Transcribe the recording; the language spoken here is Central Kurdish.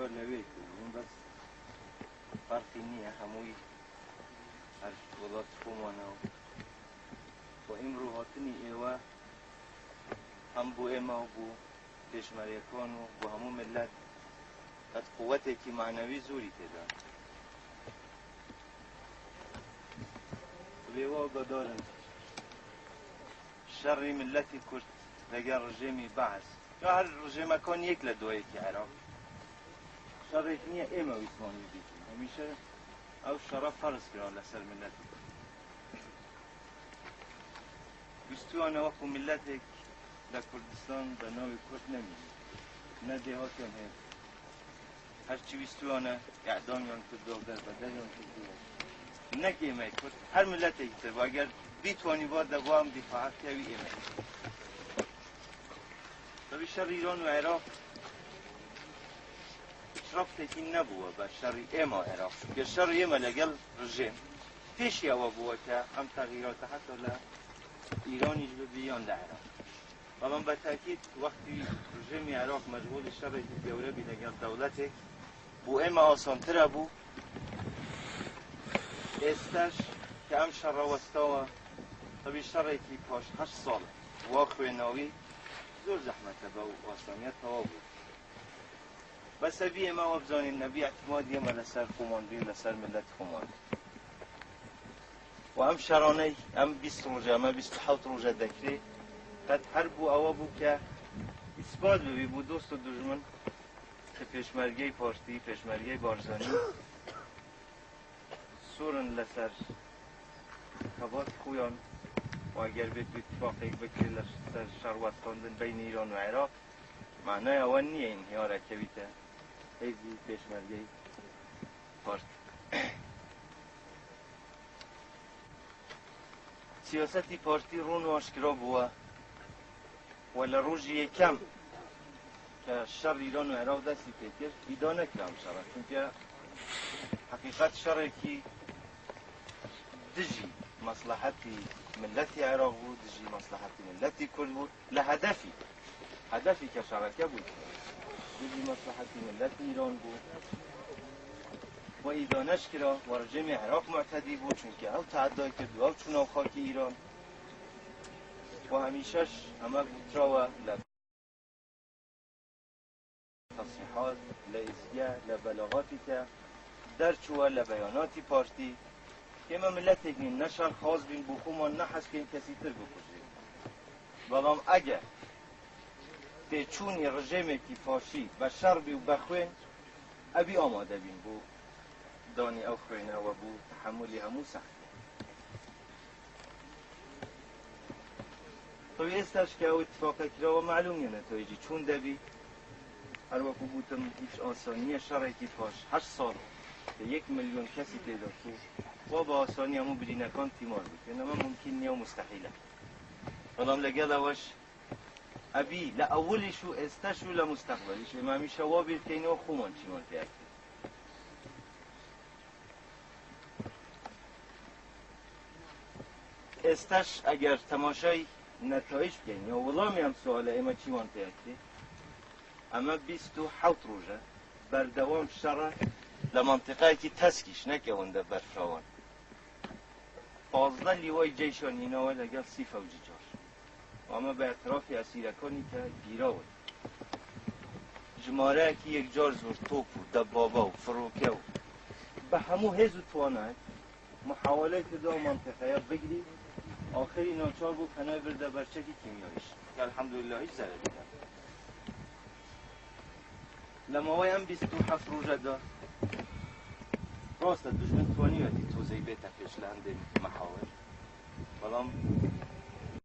یا لەوێ کردبوون، بەس فەرقی نییە، هەمووی هەر وڵاتی خۆمانە و ئیمڕۆ هاتنی ئێوە هەم بۆ ئێمە و بۆ پێشمەرگەکان و بۆ هەموو ملت قەت قووەتێکی مەعنەوی زۆری تێدا. لێوە ئاگادارن شەڕی ملەتی کورد لەگەڵ ڕژێمی بەعس یا هەر ڕژێمەکان یەک لە دوایەکی عێراق شەڕێک نییە ئێمە ویستمان بیکەین، هەمیشە ئەو شەڕە فەرز کرا لەسەر ملەتی کورد. ویستویانە وەکو ملەتێک لە کوردستان بە ناوی کورد نەمینێ، نە دێهاتیان هەیە، هەرچی ویستویانە ئیعدامیان کردووە و دەربەدەریان کردووە. نەک ئێمەی کورد، هەر ملەتێکی تر بوو ئەگەر بیتوانی با دەبوو ئەم دیفاعە پیاوی ئێمەی. بەبی شەڕی ئیران و عێراق هیچ ڕەبتێکی نەبووە بە شەڕی ئێمە و عێراق، چونکە شەڕی ئێمە لەگەڵ ڕژێم پێشی ئەوە بووە کە ئەم تەغیراتە حتا لە ئیرانیش ببی یان لە عێراق. بەڵام بە تاکید وەختی ڕژێمی عێراق مەشغوڵی شەڕێکی گەورە بی لەگەڵ دەوڵەتێک، بۆ ئێمە ئاسانترە بوو. ئێستاش کە ئەم شەڕە وەستاوە، تەبی شەڕێکی پاش 8 ساڵ وا خوێناوی زۆر زەحمەتە بەو ئاسانیە تەواو بوو. بەس ئەبی ئێمە وا بزانین ئەبی ئیعتیمادی ئێمە لەسەر خۆمان بی و لەسەر ملەت خۆمان بی. و ئەم شەڕانەی ئەم 20 ڕۆژە، ئەمە 27 ڕۆژە دەکرێ، قەت هەر بوو ئەوە بوو کە ئیسپات ببی بۆ دۆست و دوژمن کە پێشمەرگەی پارتی، پێشمەرگەی بارزانی سوورن لەسەر خەباتی خۆیان و ئەگەر بێت اتفاقێک بکرێت لەسەر شەڕ وەستاندن بین ئیران و عێراق، معنای ئەوە نییە ئینهیار ئەکەویتە هێزی پێشمەرگەی پارتی. سیاسەتی پارتی ڕوون و ئاشکرا بووە و لە ڕۆژی یەکەم کە شەڕ ئیران و عێراق دەستی پێکرد ئیدا نەکرام شەڕە، چونکە حقیقەت شەڕێکی دژی مەسلحەتی ملەتی عێراق بوو، دژی مەسلحەتی ملەتی کورد بوو، لە هەدەفی کە شەڕەکە بوو دژی مەسلحەتی ملەتی ئیران بوو و ئیدانەش کرا و ڕژێمی عێراق معتەدی بوو، چونکە ئەو تەعەدای کرد و ئەو چوونەوە خاکی ئیران و هەمیشەش ئەمە گوتراوە لە تصریحات، لە ئیزگە، لە بەلاغاتی کە دەرچووە، لە بەیاناتی پارتی. ئێمە ملەتێک نین نە شەڕخواز بین، بۆ خۆمان نە حەزکەین کەسی تر بکوژرێت، بەڵام ئەگەر تێچوونی ڕژێمێکی فاشی بە شەڕ بی و بە خوێن، ئەبی ئامادە بین بۆ دانی ئەو خوێنەوە، بۆ تەحەمولی هەموو سەختی. تۆ ئێستاش کە ئەو اتفاقە کراوە معلوم نییە نەتەوەیەکی چۆن دەبی. هەروەکو گوتم هیچ ئاسان نییە شەڕێکی پاش 8 ساڵ کە 1 ملیۆن کەسی تێدا چوو وا بە ئاسانی هەموو برینەکان تیمار بکەن، ئەمە ممکن نییە و مستەحیلە. بەڵام لەگەڵ ئەوەش ئەبی لە ئەولیش و ئێستاش و لە مستەقبەلیش ئێمە هەمیشە وا بیرکەینەوە خۆمان چیمان پێ ئەکرێت. ئێستاش ئەگەر تەماشای نەتایج بکەین یا وەڵامی ئەم سوالە ئێمە چیمان پێ ئەکرێت، ئەمە 27 ڕۆژە بەردەوام شەڕە لە مەنتیقایەکی تەسکیش نەک ئەوەندە بەرفراوان. 15 لیوای جەیشان هیناوە لەگەڵ 30 فەوجی جار، ئەمە بە اعترافی ئەسیرەکانی کە گیراون. ژمارەیەکی یەکجار زۆر تۆپ و دەبابە و فڕۆکە و بە هەموو هێز و توانای محاولەی کردووە ئەو مەنتیقەیە بگری. ئاخری ناچار بوو پەنای بردە بەر چەکی کیمیاییش کە الحەمدوللە هیچ زەرەری نەبوو. لە ماوەی ئەم 27 ڕۆژەدا ڕاستە دوژمن توانیویەتی تۆزەی بێتە پێش لە هەندێک مەحاور، بەڵام